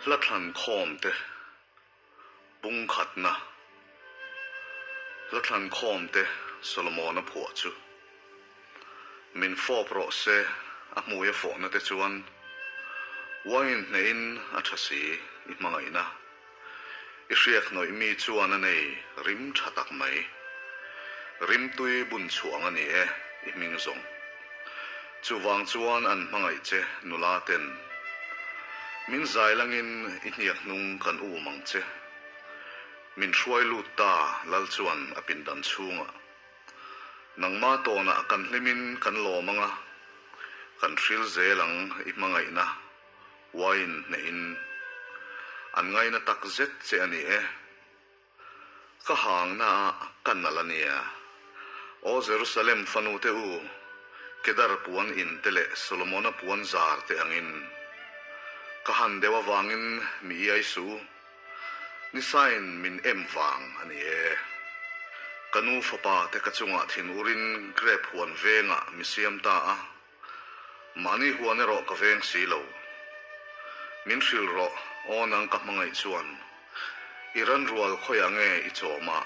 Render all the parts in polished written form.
Hla thlan khawmte bung khatna Hla thlan khawmte Solomona phuah chu min fawp rawh se a hmui a fawhna te chuan wine hnehin a tha si i hmangaihna i hriak hnawih mi chuan a nei rim tha tak mai rimtui bun chhuang a ni e i hming zawng. Chuvang chuan an hmangaih che nula ten min zai langin i hniak hnung kan um ang che. Min hruai lut ta lal chuan a pindan chhungah. Nangma tawnah kan hlimin kan lawm anga, kan hril zel ang i hmangaihna wine hnehin. An ngaina tak zet che a ni e. Ka hangna ah ka nalh a nia. Aw Jerusalem fanute u, Kedar puan in te leh Solomona puan zar te angin. Ka han deuh avangin mi iai suh u, nisain min em vang a ni e. Ka nu fapa te ka chungah thin urin grep huan vengah mi siam ta a. Mahni huan erawh ka veng si lo. Min hrilh rawh, aw nang ka hmangaih chuan. I ran rual khawiah nge i chawm a,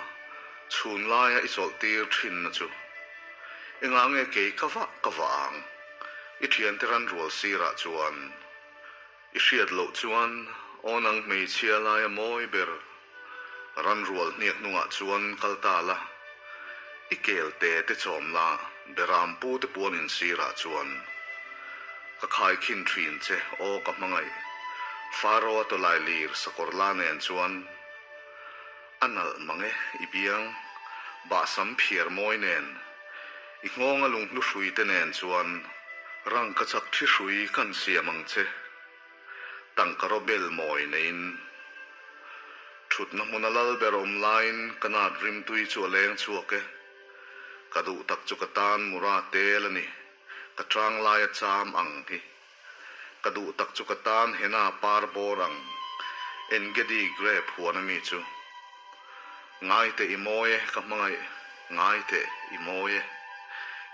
chhun laia i chawlh tir thinna chu? Engah nge kei ka vah ka vah ang? I thiante ran rual sirah chuan. I hriat loh chuan aw nang hmeichhia laia mawi ber ran rual hniak hnungah chuan kal ta la, i kel te te chawm la, beram pu te puan in sirah chuan ka khai khin thin che aw ka hmangaih Faro-a tawlai lir sakawr la nen chuan a nalh mang e i biang bahsam phiar mawi nen i nghawnga lunghlu hrui te nen chuan Rangka chak thi hrui kan siam ang che, tangka raw bel mawi neiin. Thutna hmuna lal ber awm laiin ka nat rimtui chu a leng chhuak e. Ka duh tak chu ka tan mura tel a ni, ka tang laia cham ang hi. Ka duh tak chu ka tan hena par bawr ang, Engedi grape huan ami chu. Ngai teh i mawi e ka hmangaih, ngai teh i mawi e.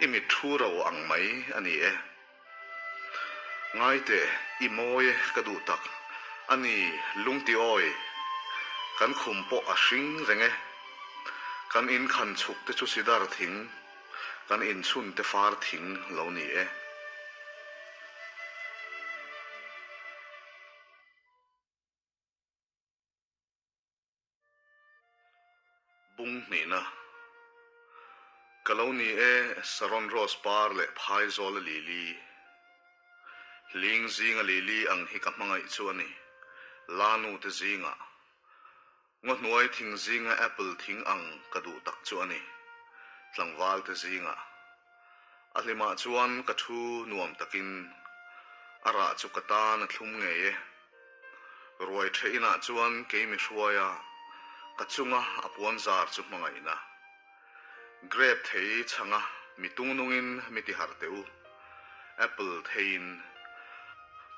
I mit thu ro ang mai a ni e. Ngai teh i mawi e ka duh tak a ni lungti awi. Kan khum pawh a hring reng e. Kan in khan chhuk te chu sidar thing, kan inchhun te far thing lo ni e. Bung hnihna Ka lo ni e, Saron Rose par leh Phaizawl a lili. Hling zinga lili ang hi ka hmangaih chu a ni, Lanu te zingah. Ngaw hnuai thing zinga apple thing ang ka duh tak chu a ni, tlangval te zingah. A hlimah chuan ka thu nuam takin a rah chu ka tan a thlum ngei e. Ruai ṭheh inah chuan kei mi hruaia ka chunga a puan zar chu hmangaihna. Grape thei chhanga mi tungnungin mi ti harh teh u. Apple theiin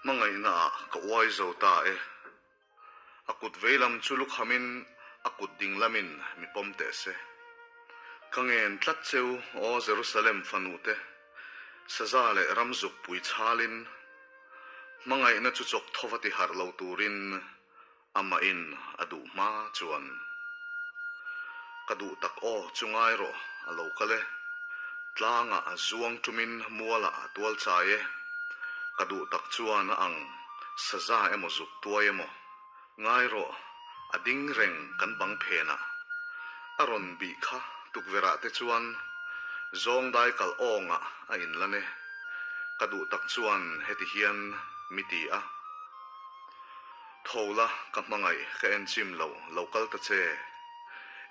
hmangaihna ah ka uai zo ta e. A kut veilam chu lukhamin a kut dinglamin mi pawm teh se. Ka ngen tlat cheu aw Jerusalem fanute, saza leh ramzuk pui chhalin Hmangaihna chu chawk thova ti harh lo turin amahin a duh hma chuan ka duh tak aw chu ngai rawh a lo kal e. Tlangah a zuang tumin mualah a tual chai e. Ka duh tak chuan a ang saza emaw zuk tuai emaw ngai rawh a ding reng kan bang phenah a rawn bih kha tukverh ah te chuan zawng dai kal awngah a inlan e. Ka duh tak chuan heti hian mi ti a. Tho la ka hmangaih ka en chim lo, lo kal ta che.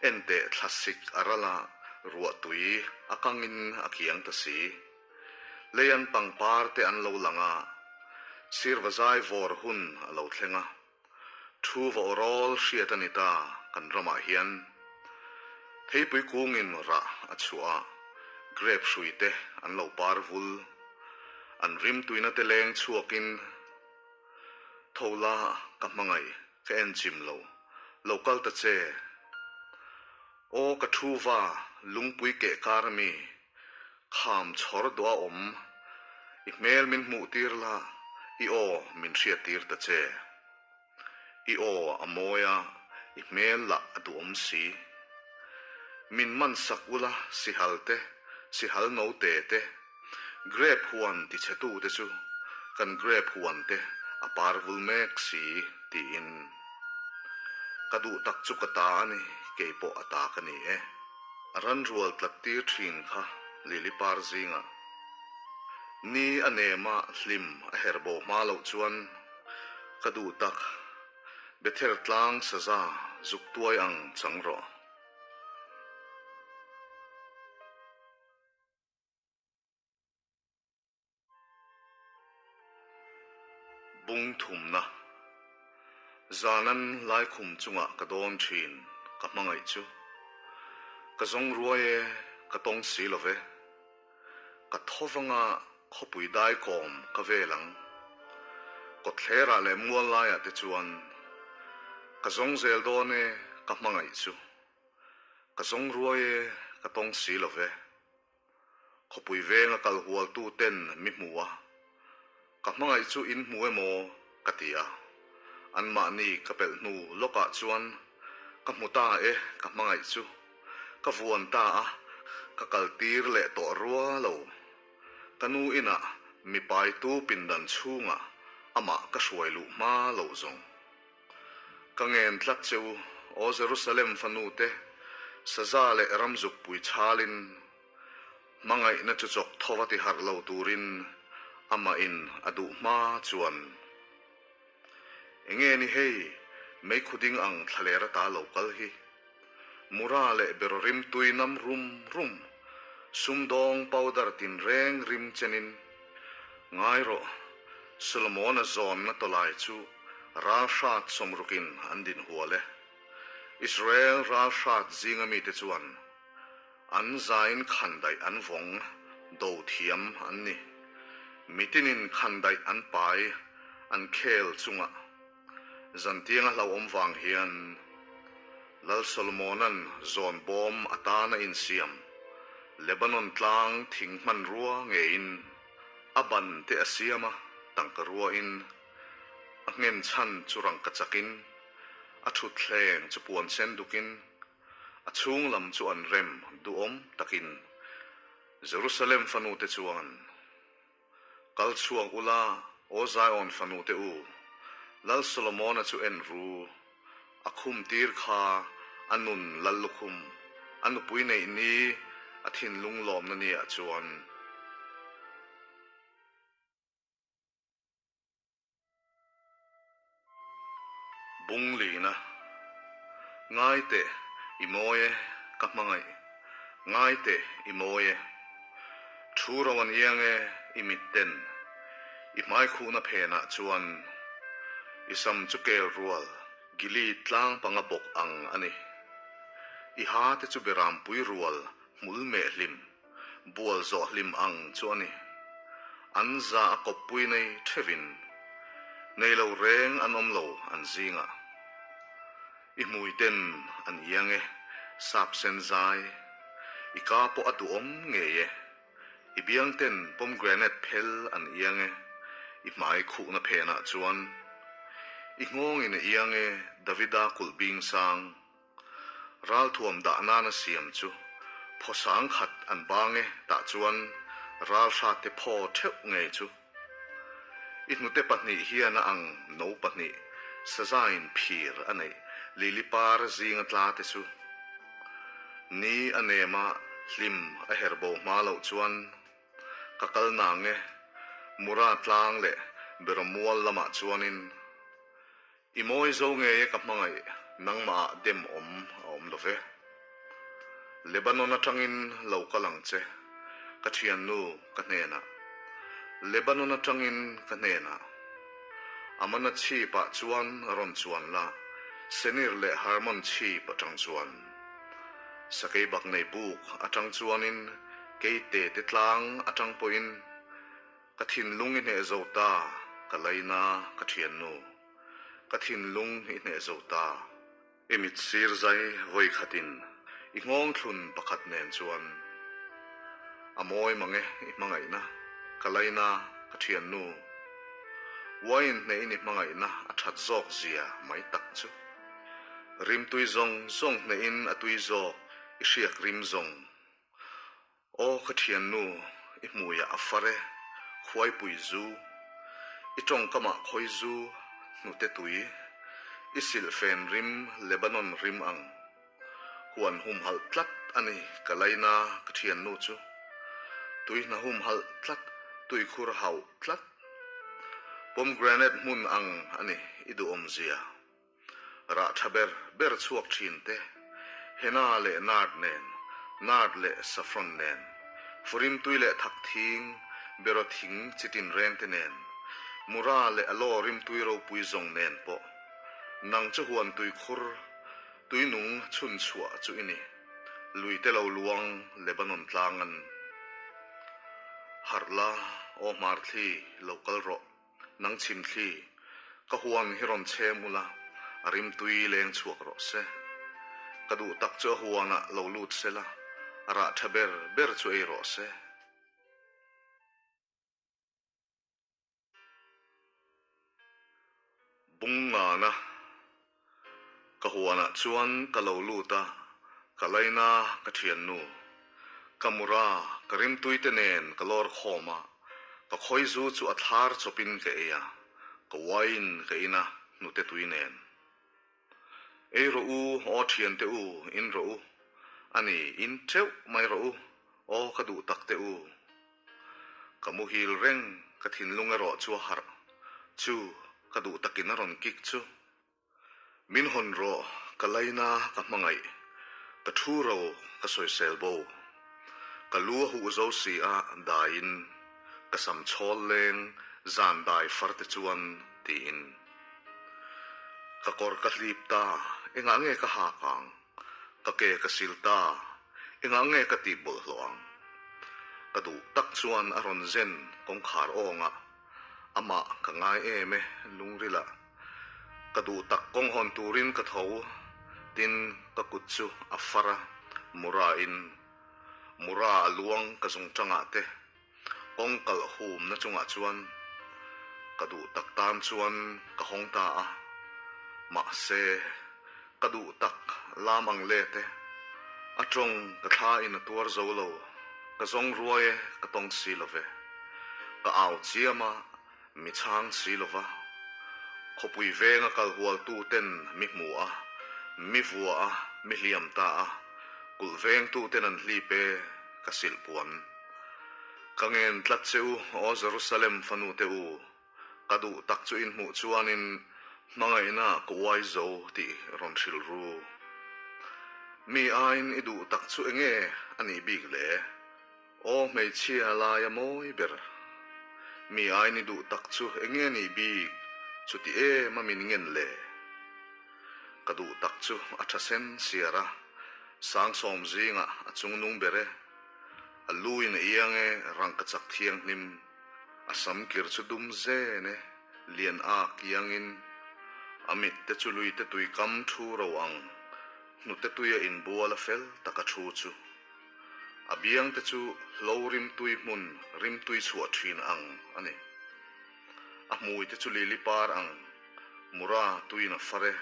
En teh thlasik a ral a, ruah tui a kangin a kiang ta si. Leian pangpar te an lo lang a, sirva zai vawr hun a lo thleng a. Thu va aw rawl hriat a ni ta kan ramah hian. Theipui kungin rah a chhuah a, grape hrui te an lo par vul. An rimtuina te leng chhuakin tho la ka hmangaih ka en chim lo, lo kal ta che. Aw ka thu va lungpui keh kar ami Kham chhawr duah awm, i hmel min hmuh tir la, i aw min hriat tir ta che. I aw a mawi a, i hmel lah a duhawm si. Min man sak ula sihal te, sihal note te, Grape huan tichhetu te chu kan grape huan te a par vul mek si, tiin. Ka duh tak chu ka ta a ni, kei pawh a ta ka ni e. A ran rual tlat tir thin kha lily par zingah. Ni a nema hlim a her bo hma loh chuan ka duh tak Bethel tlang saza zuk tuai ang chang rawh. Bung thumna, Zanan laikhum chungah ka dawn thin ka hmangaih chu. Ka zawng ruai e, ka tawng si lo ve. Ka tho vanga khawpui dai kawm ka vel ang. Kawtthlerah leh mual laiah te chuan ka zawng zel dawn e ka hmangaih chu. Ka zawng ruai e, ka tawng si lo ve. Khawpui venga kal hualtu ten mi hmu a, ka hmangaih chu in hmu emaw ka ti a, anmahni ka pelh hnu lawkah chuan ka hmu ta e ka hmangaih chu ka vuan ta a, ka kal tir leh tawh rua lo. Ka nu inah mi paitu pindan chhungah amah ka hruai luh hma loh zawng. Ka ngen tlat che u, aw Jerusalem fanute, saza leh ramzukpui chhalin, hmangaihna chu chawk thova ti harh lo turin amahin a duh hma chuan. Enge ni hei, meikhu ding ang thlaler ata lo kal hi? Mura leh beraw rimtui nam rum rum, sumdawng powder tinreng rim chenin, Ngai rawh, Solomona zawnna tawlai chu ralhrat sawmrukin an din hual e. Israel ralhrat zinga mite chuan an zain khandaih an vawng do thiam an ni. Mitinin khandaih an pai an khel chungah zantianga hlauhawm vang hian Lal Solomona'n zawn bawm atana insiam Lebanon tlang thing hmanrua ngeiin a ban te a siam a, tangka ruain a nghen chhan chu rangka chakin, a thutthleng chu puan sen dukin, a chhung lam chu an rem duhawm takin Jerusalem fanute chuan Kal chhuak ula, aw Zion fanute u, Lal Solomona chu en ru, a khum tir kha a nun lal lukhum, a nupui neih ni a thinlung lawmna ni ah chuan. Bunglina, Ngai teh i mawi e, ka hmangaih. Ngai teh i mawi e. Thu ro an iang e, i mitten. I hmaikhuhna phenah chuan i sam chu kel rual Gilead tlang panga bawk ang a ni. I ha te chu berampui rual hmul meh hlim. Bual zawh hlim ang chu a ni. An za a kawppui nei thevin nei lo reng an awm lo an zingah. I hmui ten an iang e, sap sen zai. I ka pawh a duhawm ngei e. I biang ten pomegranate phel an iang e, i hmai khuhna phenah chuan. I nghawngin a iang e, Davida kulh bing sang. Ralthuam dah nana siam chu phaw sang khat an bang e tah chuan ralhrat te phaw theuh ngei chu. I hnute pahnih hian a ang no pahnih sazain phir a neih lili par zinga tla te chu. Ni a nema hlim a her bo hma loh chuan ka kal nang e Mura tlang leh Beramual lamah chuanin I mawi zo ngei e ka hmangaih nangmah ah dem awm a awm lo ve. Lebanon atangin lo kal ang che ka thiannu ka hnenah. Lebanon atangin ka hnenah. Amana chhip ah chuan rawn chuan la, Senir leh Hermon chhip atang chuan. Sakeibak nei buk atang chuanin keite te tlang atang pawhin Ka thinlung i hneh zo ta, ka laina ka thiannu. Ka thinlung i hneh zo ta. I mit sir zai vawi khatin i nghawng thlun pakhat nen chuan a mawi mang e i hmangaihna, ka laina ka thiannu. Uaiin hnehin i hmangaihna a that zawk zia mai tak chu. Rimtui zawng zawng hnehin a tui zawk i hriak rim zawng. Aw ka thiannu, i hmuiah a far e, khuaipui zu. I tawngkamah khawi zu, hnute tui. I silhfen rim Lebanon rim ang. Huan humhalh tlat a ni ka laina ka thiannu chu. Tuihna humhalh tlat, tuikhur hauh tlat. Pomegranate hmun ang a ni i duhawmzia. Rah tha ber ber chhuak thin te, henna leh nard nen, nard leh saffron nen, furim tui leh thak thing, beraw thing chi tinreng te nen, mura leh aloe rimtui ropui zawng nen pawh. Nang chu huan tuikhur, tuinung chhun chhuah chu i ni, lui te lo luang Lebanon tlang an. Harh la, aw hmarthli, lo kal rawh. Nang chhimthli, ka huan hi rawn chhem ula, a rimtui leng chhuak rawh se. Ka duh tak chu a huanah lo lut se la, a rah tha ber ber chu ei rawh se. Bung ngana, Ka huanah chuan ka lo lut a, ka laina ka thiannu. Ka mura, ka rimtui te nen ka lawr khawm a, ka khawizu chu a thlar chawpin ka ei a, ka wine ka in a, hnute tui nen. Ei rawh u, aw thiante u, in rawh u. A ni, in teuh mai rawh u, aw ka duh tak te u. Ka muhil reng, ka thinlung erawh chu a harh. Chu, ka duh takin a rawn kik chu. Min hawn rawh, ka laina ka hmangaih, ka thu ro ka sawisel bo. Ka lu a huh zo si a, daiin, ka sam chhawl leng zan dai far te chuan tiin. Ka kawr ka hlip ta, engah nge ka hak ang? Ka ke ka sil ta, engah nge ka tih bawlhhlawh ang? Ka duh tak chuan a rawn zen kawngkhar awngah, amah ka ngai em e, lungrilah. Ka duh tak kawng hawn turin ka tho, tin ka kut chu a far a, mura in mura a luang ka zung tangah te. Kawng kalh humna chungah chuan ka duh tak tan chuan ka hawng ta a, mahse ka duh tak lam ang let e, a tawng ka thla in a tuar zo lo, ka zawng ruai e ka tawng si lo ve, ka au chiam a mi chhang si lo va, khawpui venga kal hual tu ten mi hmu a, mi vua a, mi hliam ta a, kulh veng tu ten an hlip e, ka silh puan. Ka ngen tlat che u, aw Jerusalem fanu te u, ka duh tak chu in hmuh chuanin hmangaihna ka uai zo tih rawn hrilh ru. Mi aiin i duh tak chu enge a nih bik le? Aw hmeichhia laia mawi ber. Mi aiin i duh tak chu enge a nih bik chuti em a min ngen le? Ka duh tak chu a tha sen siar a, sangsawm zingah a chungnung ber e. A lu in a iang e, rangkachak thianghlim. A sam kir chu dum zen e, lian ak iangin. A mit te chu lui te tui kam thu ro ang, hnute tui a inbual a fel tak a thu chu. A biang te chu hlo rimtui hmun rimtui chhuah thin ang a ni. A hmui te chu lili par ang, mura tuin a far e.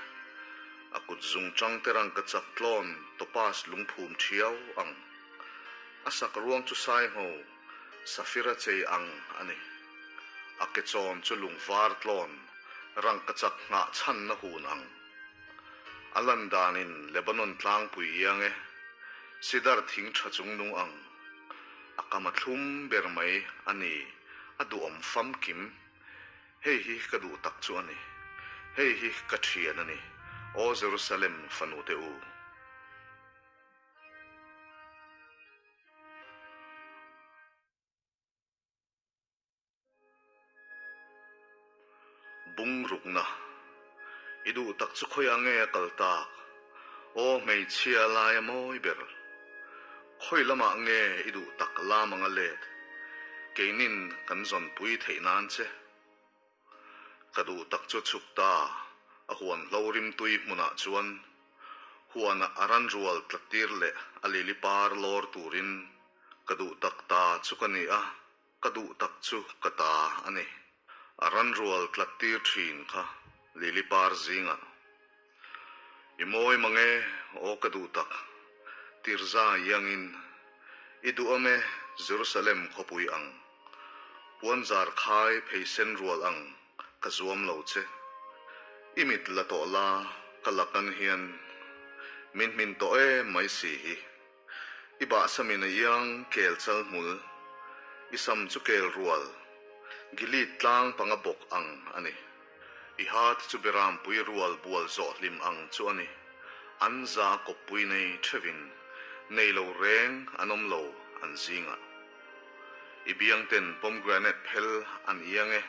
A kut zung chang te rangkachak tlawn topaz lungphum thiau ang. A sak ruang chu saingho, safira chei ang a ni. A ke chawn chu lung var tlawn, rangkachak nghah chhanna hun ang. A lan danin Lebanon tlangpui iang e, sidar thing tha chung nung ang. A kam a thlum ber mai a ni, a duhawm famkim. Hei hi ka duh tak chu a ni. Hei hi ka thian a ni, Aw Jerusalem fanute u. Bungrukna, I duh tak chu khawiah nge a kal tak? Aw hmeichhia lai a mawi ber. Khawi lamah nge i duh tak lam anga let? Keinin kan zawnpui theih nan che. Ka duh tak chu chhuk ta, a huan hlo rimtui hmunah chuan huanah a ran rual tlatir leh a lili par lawr turin ka duh tak ta chu ka ni a. Ka duh tak chu ka ta a ni. A ran rual tlat tir thin kha Lily par zingah. I mawi mang e, aw ka duh tak, Tirza iangin i duham e Jerusalem khawpui ang, Puanzar khai pheisen rual ang ka zuam lo che. I mit la tawh la ka lakan hian min hmin tawh em mai si hi. I bahsamin a iang kel chal hmul, i sam chu kel rual, Gilead tlang panga bawk ang a ni. I hat chu Berampui rual bual zawh hlim ang chu a ni. An za kawppui nei theuhin, nei lo reng an awm lo an zingah. I biangten pomegranate phel an iang e,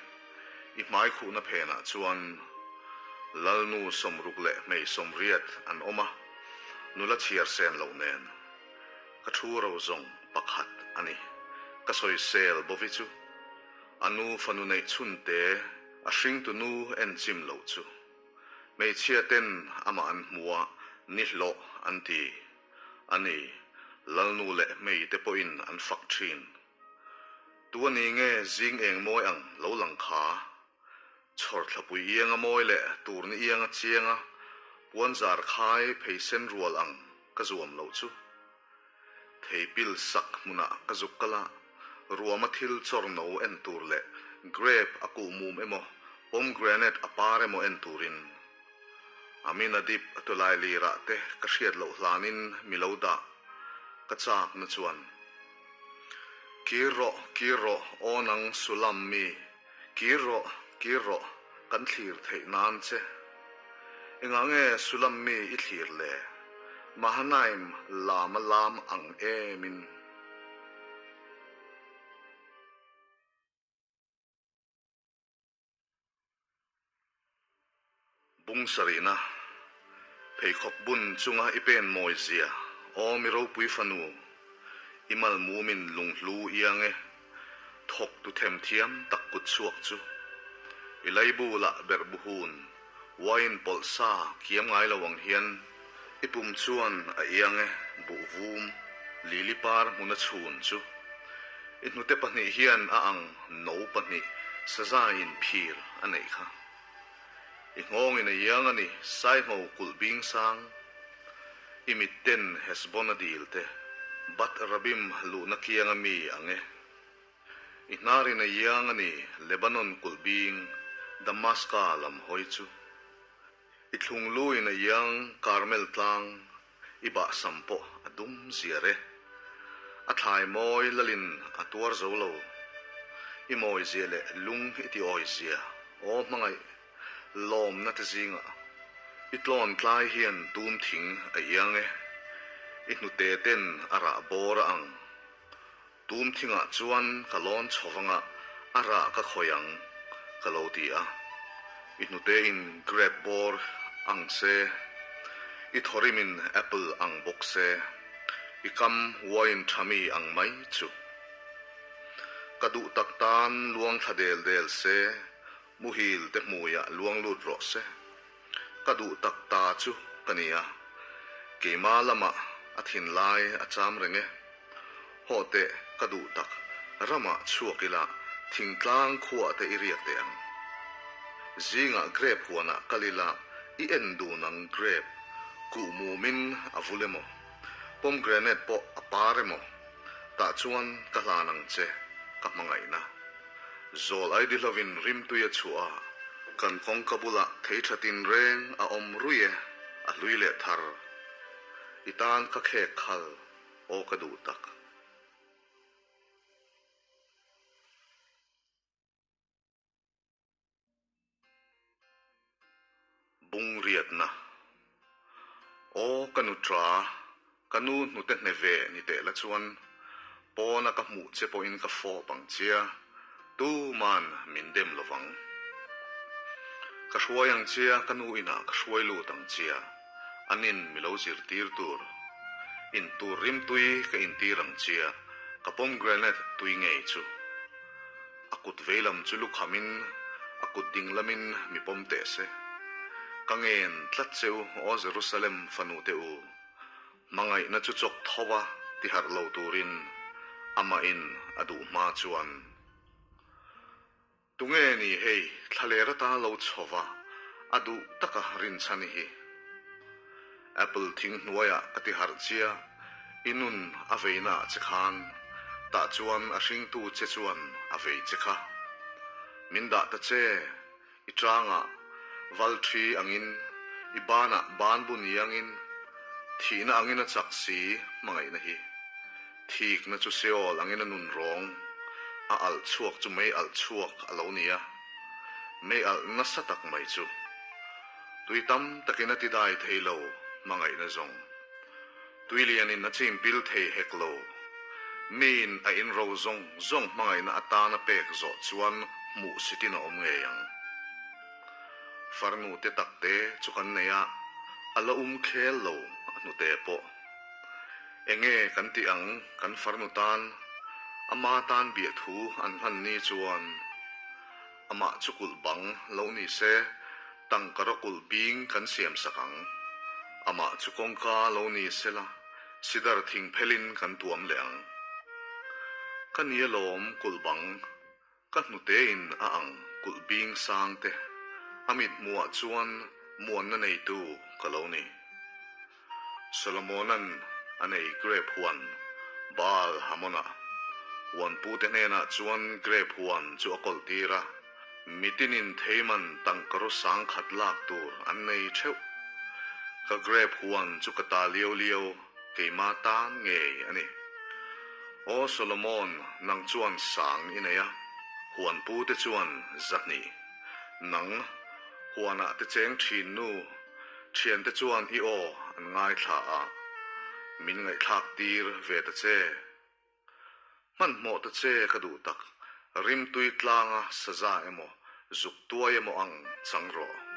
i hmai khuhna phenah chuan Lalnu 60 leh hmei 80 an awm a, nula chhiar sen loh nen. Ka thu ro zawng pakhat a ni. Ka sawisel Bovi chu a nu fanu neih chhun te a hringtu nu en chim loh chu. Hmeichhia ten amah an hmu a, ni hlawh an ti a ni. Lalnu leh hmei te pawhin an fak thin. Tu a ni nge zing eng mawi ang lo lang kha? Chhawrthlapui ianga mawi leh turni ianga chianga puanzar khai pheisen rual ang ka zuam loh chu. Theipil sak hmunah ka zuk kal a, ruama thil chawr no en tur leh grape a kuh mum emaw pomegranate a par emaw en turin Aminadib a tulai lirah te ka hriat loh hlanin mi lo dah ka chakna chuan Kir rawh, kir rawh, aw nang Sulam mi, kir rawh, kir rawh, kan thlir theih nan che. Engah nge Sulam mi i thlir le? Mahanaim lama lam ang emin. Bung sarihna, Pheikhawk bun chunga i pen mawi zia, aw mi ropui fanu, i mal mumin lunghlu iang e, thawk tu them thiam tak kut chhuak chu. I laibu lah berh buhun, wine pawlh sa kiam ngai lo ang hian i pum chuan a iang e, buh vum, lili par hmuna chhun chu. I hnute pahnih hian a ang no pahnih sazaiin phir a neih kha. I nghawngin a iang a ni, Saingho kulh bing sang. I mitten Hesbon a dil te, Bat Rabim luhna kianga mi ang e. I hnarin a iang a ni, Lebanon kulh bing, Damaska lam hawi chu. I thlungluin a iang Karmel tlang, I bahsam pawh a dum ziar e. A thlai mawi lalin a tuar zo lo. I mawi zia leh lung i ti awi zia, aw hmangaih lawmna te zingah. I tlawn tlai hian tum thing a iang e. I hnute ten a rah bawr a ang. Tum thingah chuan ka lawn chho vanga a rah ka khawih ang ka lo ti a. I hnute in grape bawr ang se, i thawrim in apple ang bawk se, i kam wine tha mi ang mai chu. Ka duh tak tan luang thla del del se, muhil te hmuiah luang lut rawh se. Ka duh tak ta chu ka ni a, keima lamah a thinlai a cham reng e. Haw teh ka duh tak, ramah chhuak ila thingtlang khuah te i riak teh ang. Zingah grape huanah kal ila i en dun ang grape kuh mumin a vul emaw, pomegranate pawh a par emaw, tah chuan ka hlan ang che ka hmangaihna. Zawl ai dihlovin rimtui a chhuah a, kan kawngka bulah thei tha tinreng a awm rui e, a hlui leh thar. I tan ka khek khal, aw ka duh tak. Bung riatna. Aw ka nu tra, ka nu hnute hne ve ni teh la chuan pawna ka hmuh che pawhin ka fawp ang chia, tuman min dem lovang. Ka hruai ang chia, ka nu inah ka hruai lut ang chia, anin mi lo zirtir tur. In tur rimtui ka intir ang chia, ka pomegranate tui ngei chu. A kut veilam chu lukhamin a kut dinglamin mi pawm teh se. Ka ngen tlat che u, aw Jerusalem fanute u, hmangaihna chu chawk tho a ti harh lo turin amahin a duh hma chuan. Tunge ni hei thlaler ata lo chhova a duh taka rinchhan hi? Apple thing hnuaiah ka ti harh chia, i nun a veina ah che khan, tah chuan a hringtu che chuan a vei che kha. Min dah ta che, i tangah val thi angin, i banah banbu ni angin, thihna angin a chak si hmangaihna hi. Thikna chu Seol angin a nun rawng, a alh chhuak chu mei alh chhuak a lo ni a, mei alh nasa tak mai chu. Tui tam takin a ti dai thei lo hmangaihna zawng. Tui lianin a chim pil thei hek lo. Miin a inro zawng zawng hmangaihna atana pek zawh chuan hmuh sitin a awm ngei ang. Farnu te takte chu kan nei a, a la um khel lo a hnute pawh. Enge kan tih ang kan farnu tan ama tan biahthu an hman ni chuan amah chu kulh bang lo ni se tangkaraw kulh bing kan siam sak ang. Amah chu kawngka lo ni sela sidar thing phelin kan tuam leh ang. Ka ni alawm kulh bang Ka hnutein a ang kulh bing sang te, a mit hmuhah chuan muanna neitu ka lo ni. Solomona'n a nei grape huan Baal Hamona huanpute hnenah chuan grape huan chu a kawlh tir a, mitinin theiman tangkaraw sangkhat lak tur an nei theuh. Ka grape huan chu ka ta liau liau. Keima tan ngei a ni. Aw Solomon, nang chuan sang i nei a, huanpu te chuan zahnih. Nang, huanah te cheng thin nu, thiante chuan i aw an ngaithla a, min ngaihthlak tir ve ta che. Hmanhmawh ta che ka duh tak, rimtui tlanga saza emaw, zuk tuai emaw ang chang rawh.